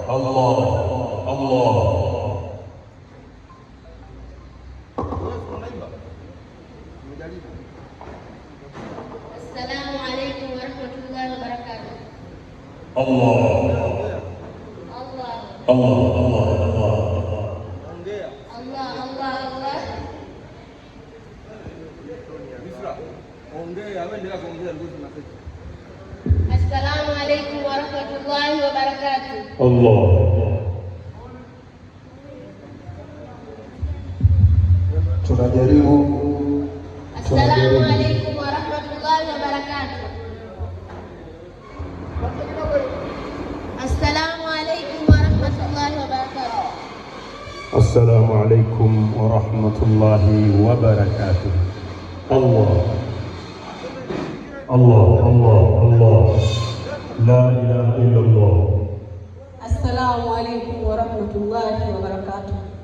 Allah, Allah. Assalamu alaikum warahmatullahi wabarakatuh. Allah, Allah, Allah, Allah, Allah. Allah, Allah, Allah. Assalamu alaikum warahmatullahi wabarakatuh. Allah. Tunajaribu, Assalamu tunajaribu. Alaikum warahmatullahi wabarakatuh. Assalamu alaikum warahmatullahi wabarakatuh. Assalamu alaikum warahmatullahi wabarakatuh. Allah, Allah, Allah, Allah. La ilaha illallah. Assalamu alaikum warahmatullahi wabarakatuh.